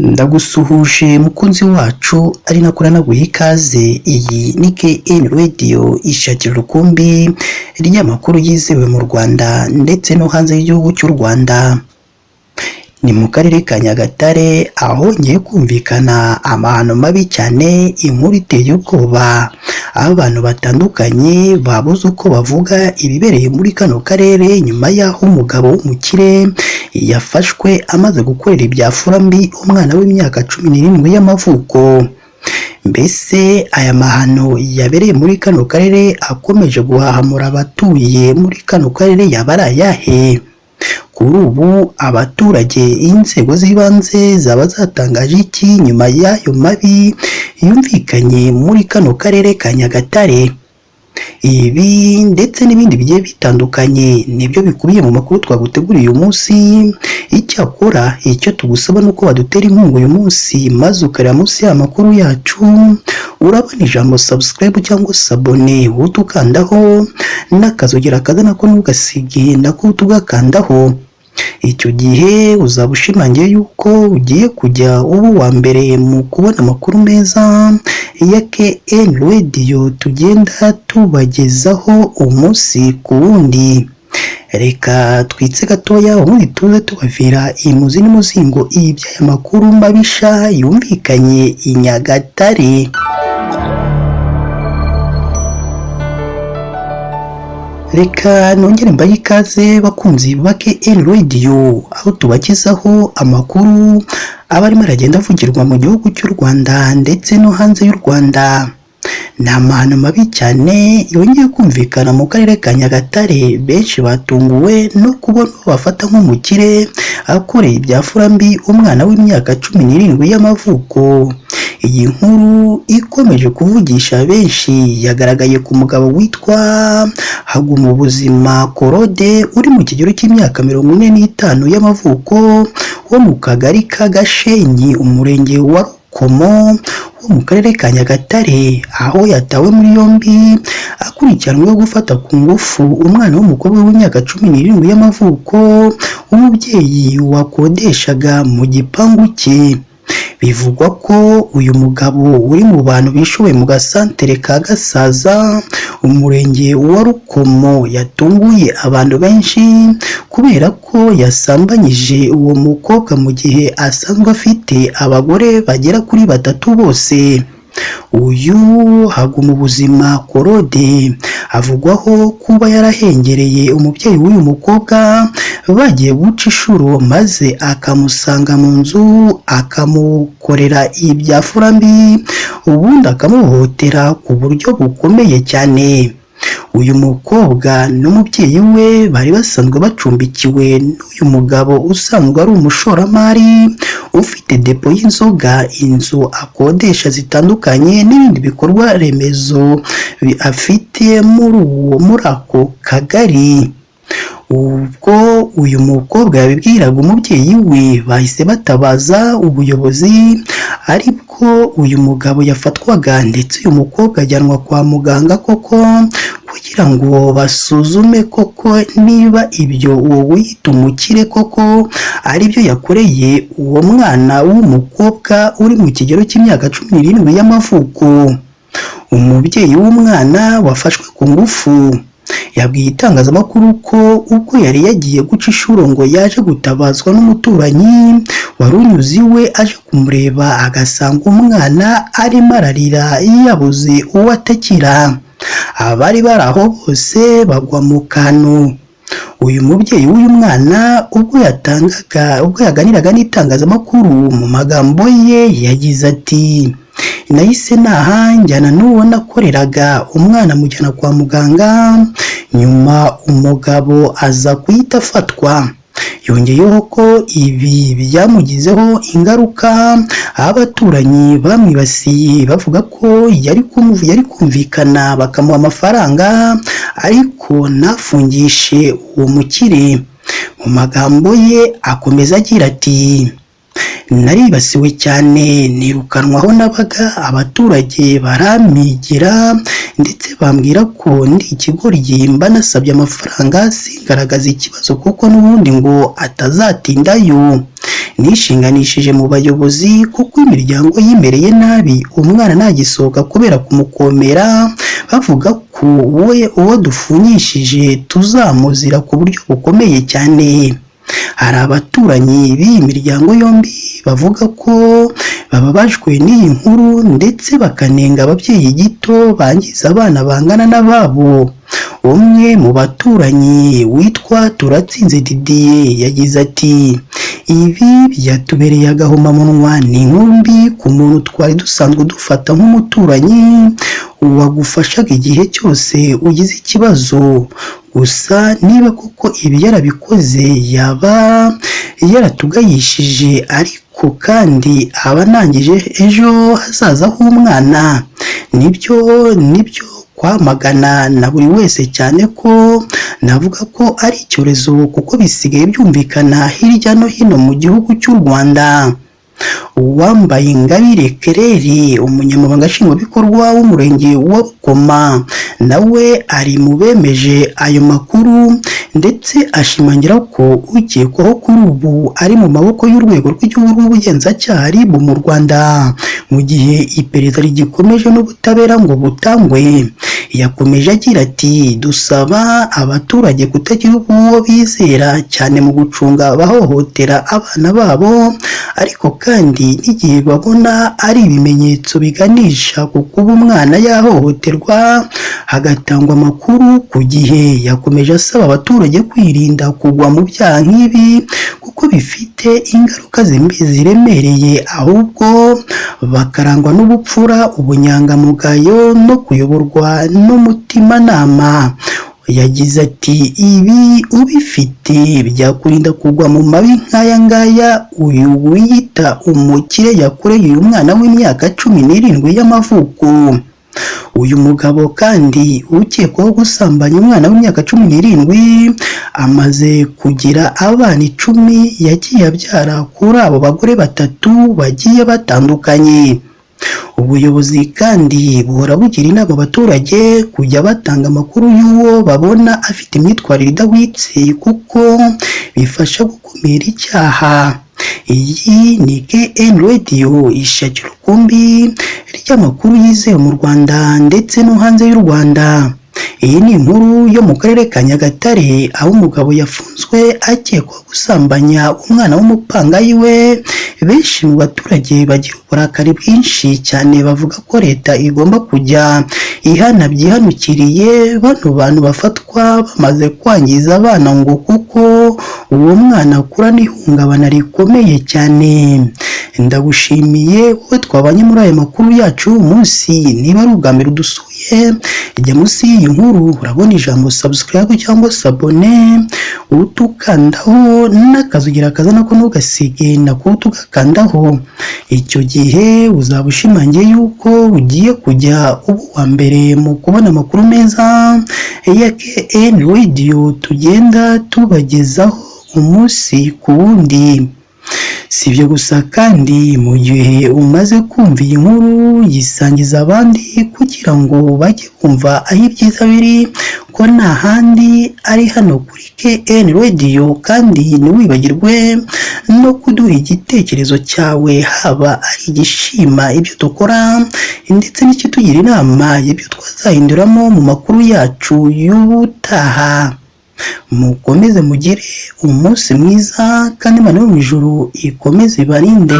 Ndagusuhuje mukunzi wacu, ari nako nanaguha ikaze. Iyi ni KN Radio, ishakira rukumbi ry'amakuru yizewe mu Rwanda ndetse no hanze y'igihugu cy'u Rwanda. Ni mu karere ka Nyagatare ahongeye kumvikana amahano mabi cyane, inkuru iteye ubwoba, aho abantu batandukanye babuze uko bavuga ibibereye muri kano karere nyuma y'aho umugabo w'umukire yafashwe amaze gukorera ibyafura mbi umwana w'imyaka 17 y'amavuko. Mbese aya mahano yabereye muri kano karere akomeje guhahamura abatuye muri kano karere yaba ari ayahe? Kuri ubu abaturage, inzego z'ibanze zaba zatangaje iki nyuma y'ayo mabi yumvikanye muri kano karere ka Nyagatare? Ibi ndetse n'ibindi bigiye bitandukanye nibyo bikubiye mu makuru twaguteguriye uyu munsi. Icyakora icyo tugusaba ni uko badutera inkunga uyu munsi, maze ukareba munsi y'amakuru yacu urabona ijambo subscribe cyangwa s'abonner, utukandaho n'akazogera kaza nako ntugasige, nako tugakandaho. Icyo gihe uzaba ushimangiye yuko ugiye kujya uba uwa mbere mu kubona amakuru meza ya KN Radio tugenda tubagezaho umunsi ku wundi. Reka twitse gatoya ubundi tuze tubavira imuzi n'umuzingo iby'aya makuru mabisha yumvikanye i Nyagatare. Reka nongere mbahe ikaze bakunzi ba KN Radio, aho tubagezaho amakuru aba arimo aragenda avugirwa mu gihugu cy'u Rwanda ndetse no hanze y'u Rwanda. Ni amahano mabi cyane yongeye kumvikana mu karere ka Nyagatare, benshi batunguwe no kubona uwo bafata nk'umukire akoreye ibyafura mbi umwana w'imyaka 17 y'amavuko. Iyi nkuru ikomeje kuvugisha benshi yagaragaye ku mugabo witwa Hagumubuzima Korode uri mu kigero cy'imyaka 45 y'amavuko, wo mu kagari ka Gashenyi, umurenge wa Rukomo wo mu karere ka Nyagatare, aho yatawe muri yombi akurikiranweho gufata ku ngufu umwana w'umukobwa w'imyaka 17 y'amavuko w'umubyeyi wakodeshaga mu gipangu cye. Bivugwa ko uyu mugabo uri mu bantu bishoboye mu gasantere ka Gasaza, umurenge wa Rukomo, yatunguye abantu benshi kubera ko yasambanyije uwo mukobwa mu gihe asanzwe afite abagore bagera kuri 3 bose. Uyu Hagumubuzima Korode avugwaho kuba yarahengereye umubyeyi w'uyu mukobwa bagiye guca inshuro, maze akamusanga mu nzu akamukorera ibyafura mbi, ubundi akamuhohotera ku buryo bukomeye cyane. Uyu mukobwa n'umubyeyi we bari basanzwe bacumbikiwe n'uyu mugabo usanzwe ari umushoramari ufite depo y'inzoga, inzu akodesha zitandukanye n'ibindi bikorwa remezo afite muri ako kagari. Ubwo uyu mukobwa yabibwiraga umubyeyi we, bahise batabaza ubuyobozi, aribwo uyu mugabo yafatwaga ndetse uyu mukobwa ajyanwa kwa muganga koko kugira ngo basuzume koko niba ibyo uwo wiyita umukire koko aribyo yakoreye uwo mwana w'umukobwa uri mu kigero cy'imyaka 17 y'amavuko. Umubyeyi w'umwana wafashwe ku ngufu yabwiye itangazamakuru ko ubwo yari yagiye guca inshuro ngo yaje gutabazwa n'umuturanyi wari unyuze iwe aje kumureba, agasanga umwana arimo ararira yabuze uwo atakira. Abari bari aho bose bagwa mu kantu. Uyu mubyeyi w'uyu mwana ubwo yaganiraga n'itangazamakuru, mu magambo ye yagize ati: "Nahise naha njyana n'uwo nakoreraga umwana mujyana kwa muganga, nyuma umugabo aza guhita afatwa." Yongeyeho ko ibi byamugizeho ingaruka, aho abaturanyi bamwibasiye bavuga ko yari kumvikana bakamuha amafaranga ariko ntafungishe uwo mukire. Mu magambo ye akomeza agira ati: "Naribasiwe cyane, nirukanwa aho nabaga, abaturage barampigira ndetse bambwira ko ndi ikigoryi, mba nasabye amafaranga singaragaza ikibazo kuko n'ubundi ngo atazatindayo." Nishinganishije mu bayobozi kuko imiryango yimereye nabi, umwana ntagisohoka kubera kumukomera, bavuga ko we uwo dupfunyishije tuzamuzira ku buryo bukomeye cyane. Hari abaturanyi b'iyi miryango yombi bavuga ko bababajwe n'iyi nkuru ndetse bakanenga ababyeyi gito bangiza abana bangana n'ababo. Umwe mu baturanyi witwa Turatsinze Didier yagize ati: "Ibi byatubereye agahomamunwa, ni inkuru mbi ku muntu twari dusanzwe dufata nk'umuturanyi wagufashaga igihe cyose ugize ikibazo. Gusa niba koko ibi yarabikoze yaba yaratugayishije, ariko kandi aba anangije ejo hazaza h'umwana. Nibyo kwamagana na buri wese, cyane ko navuga ko ari icyorezo kuko bisigaye byumvikana hirya no hino mu gihugu cy'u Rwanda." Uwambaye Ingabire Kereri, umunyamabanga nshingwabikorwa w'umurenge wa Rukoma, nawe ari mu bemeje ayo makuru ndetse ashimangira ko ukekwaho kuri ubu ari mu maboko y'urwego rw'igihugu rw'ubugenzacyaha RIB mu Rwanda, mu gihe iperereza rigikomeje n'ubutabera ngo butangwe. Yakomeje agira ati: "Dusaba abaturage kutagira uwo bizera cyane mu gucunga abahohotera abana babo, ariko kandi n'igihe babona ari ibimenyetso biganisha ku kuba umwana yahohoterwa hagatangwa amakuru ku gihe." Yakomeje asaba abaturage kwirinda kugwa mu byaha nk'ibi kuko bifite ingaruka ziremereye, ahubwo bakarangwa n'ubupfura, ubunyangamugayo no kuyoborwa n'umutimanama. Yagize ati: "Ibi ubifite byakurinda kugwa mu mabi nk'aya ngaya uyu wiyita umukire yakoreye uyu mwana w'imyaka 17 y'amavuko." Uyu mugabo kandi ukekwaho gusambanya umwana w'imyaka 17 amaze kugira abana 10 yagiye abyara kuri abo bagore batatu bagiye batandukanye. Ubuyobozi kandi buhora bugira inama abaturage kujya batanga amakuru y'uwo babona afite imyitwarire idahwitse kuko bifasha gukumira icyaha. Iyi ni KN Radio, ishakira urukumbi ry'amakuru yizewe mu Rwanda ndetse no hanze y'u Rwanda. Iyi ni inkuru yo mu karere ka Nyagatare, aho umugabo yafunzwe akekwaho gusambanya umwana w'umupangayi we. Benshi mu baturage bagira uburakari bwinshi cyane, bavuga ko leta igomba kujya ihana byihanukiriye bano bantu bafatwa bamaze kwangiza abana, ngo kuko uwo mwana akurana ihungabana rikomeye cyane. Ndagushimiye wowe twabanye muri aya makuru yacu y'uyu munsi. Niba ari ubwa mbere udusuye, jya munsi y'iyi nkuru urabona ijambo subscribe cyangwa s'abonner, utukandaho n'akazugira kaza nako ntugasige, nako tugakandaho. Icyo gihe uzaba ushimangiye yuko ugiye kujya uba uwa mbere mu kubona amakuru meza ya KN Radio tugenda tubagezaho umunsi ku wundi. Si ibyo gusa kandi, mu gihe umaze kumva iyi nkuru, yisangiza abandi kugira ngo bajye bumva aho ibyiza biri, ko nta handi ari hano kuri KN Radio. Kandi ntiwibagirwe no kuduha igitekerezo cyawe, haba ari igishima ibyo dukora ndetse n'ikitugira inama y'ibyo twazahinduramo mu makuru yacu y'ubutaha. Mukomeze mugire umunsi mwiza kandi Imana yo mu ijuru ikomeze ibarinde.